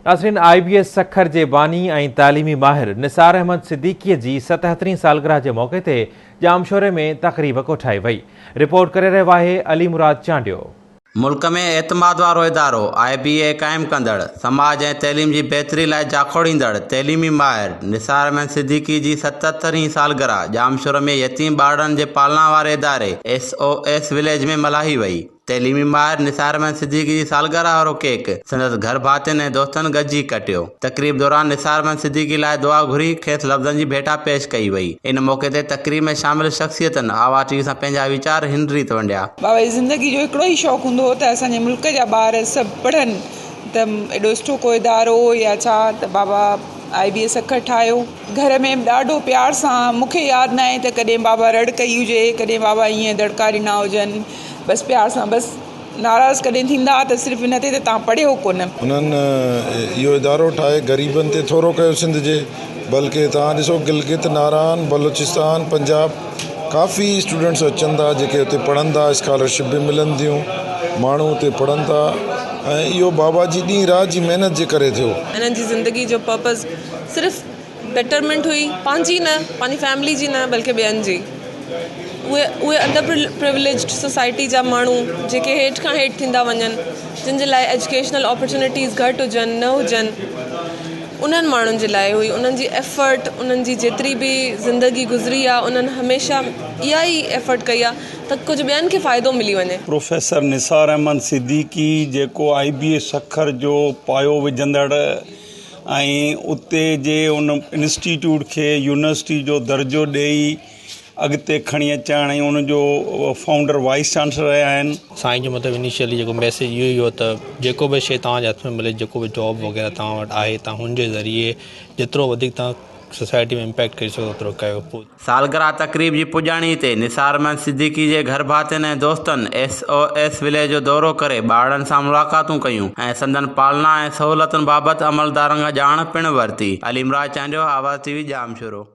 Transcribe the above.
ناظرين آء B S Sukkur جي باني ۽ تعليمي ماهر نثار احمد صديقي جي ستهترين سالگرهه جي موقعي تي ڄامشوري ۾ تقريب ڪوٺائي وئي. رپورٽ ڪري رهيو آهي علي مراد چانڊيو. ملڪ ۾ اعتماد وارو ادارو آء بي اي قائم ڪندڙ، سماج ۽ تعليم جي بهتري لاء جاکوڙيندڙ تعليمي ماهر نثار احمد صديقي جي ستهترين سالگرهه ڄامشوري ۾ يتيم ٻارڙن جي پالنا واري اداري ايس او ايس وليج ۾ ملهائي وئي. تعليمي ماهر نثار احمد صديقي جي سالگرهه وارو ڪيڪ سندس گهر ڀاتين ۽ دوستن گڏجي ڪٽيو. تقريب دوران نثار احمد صديقي لاء دعا گهري کيس لفظن جي ڀيٽا پيش ڪئي وئي. ان موقعي تي تقريب ۾ شامل شخصيتن آواز ٽي وي سان پنهنجا ويچار هن ريت ونڊيا. بابا جي زندگي جو هڪڙو ئي شوق هوندو هو ته اسان جي ملڪ جا ٻار سڀ پڙهن ته ايڏو سٺو ڪو ادارو يا ڇا ته بابا آء بي اي سکر ٺاهيو. گهر ۾ به ڏاڍو پيار سان مون کي ياد ناهي ته ڪڏهن بابا رڙ ڪئي هجي ڪڏهن بابا ائين دڙڪا ڏنا هجن بس پيار سان بس ناراض ڪڏهن ٿيندا ها ته صرف ان تي ته تان پڙهيو ڪونه. انهن اهو ادارو ٺاهي غريبن تي ٿورو ڪيو سنڌ جي بلڪه توهان ڏسو گلگت ناران بلوچستان پنجاب ڪافي اسٽوڊنٽس اچن ٿا جيڪي اتي پڙهن ٿا اسڪالرشپ به ملن ٿيون ماڻهو اتي پڙهن ٿا ۽ اهو بابا جي ڏينهن رات جي محنت جي ڪري ٿيو. انهن جي زندگي جو پرپز صرف بيٽرمينٽ هئي پنهنجي نه پنهنجي فيملي جي نه بلڪه ٻين جي اهي اهي انڊر پروليجڊ سوسائٽي جا ماڻهو جيڪي هيٺ کان هيٺ ٿيندا وڃن جن جي لاء ايجوڪيشنل اپرچونيٽيز گهٽ هجن نه هجن انهن ماڻهن جي لاء هئي انهن جي ايفرٽ انهن جي جيتري به زندگي گذري آهي انهن هميشه اها ئي ايفرٽ ڪئي آهي ته ڪجهه ٻين کي فائدو ملي وڃي. پروفيسر نثار احمد صديقي جيڪو آء بي اي سکر جو پايو وجهندڙ ۽ اتي جي ان انسٽيٽيوٽ کي يونيورسٽي جو درجو ڏيئي اڳتي کڻي اچڻ ۽ ان جو فائونڊر وائيس چانسلر رهيا آهن. سائين جو مطلب انيشلي جيڪو ميسيج اهو ئي هو ته جيڪو به شيء توهان جي هٿ ۾ ملي جيڪو به جاب وغيره توهان وٽ آهي توهان هن جي ذريعي جيترو وڌيڪ توهان سوسائٽي ۾ امپيڪٽ ڪري سگهو اوترو ڪيو پوء سالگرهه تقريب جي پڄاڻي تي نثار احمد صديقي جي گهرڀاتين ۽ دوستن ايس او ايس وليج جو دورو ڪري ٻارڙن سان ملاقاتون ڪيون ۽ سندن پالنا ۽ سهولتن بابت عملدارن کان ڄاڻ پڻ ورتي. علي مراد چانڊيو، آواز ٽي وي، ڄامشورو.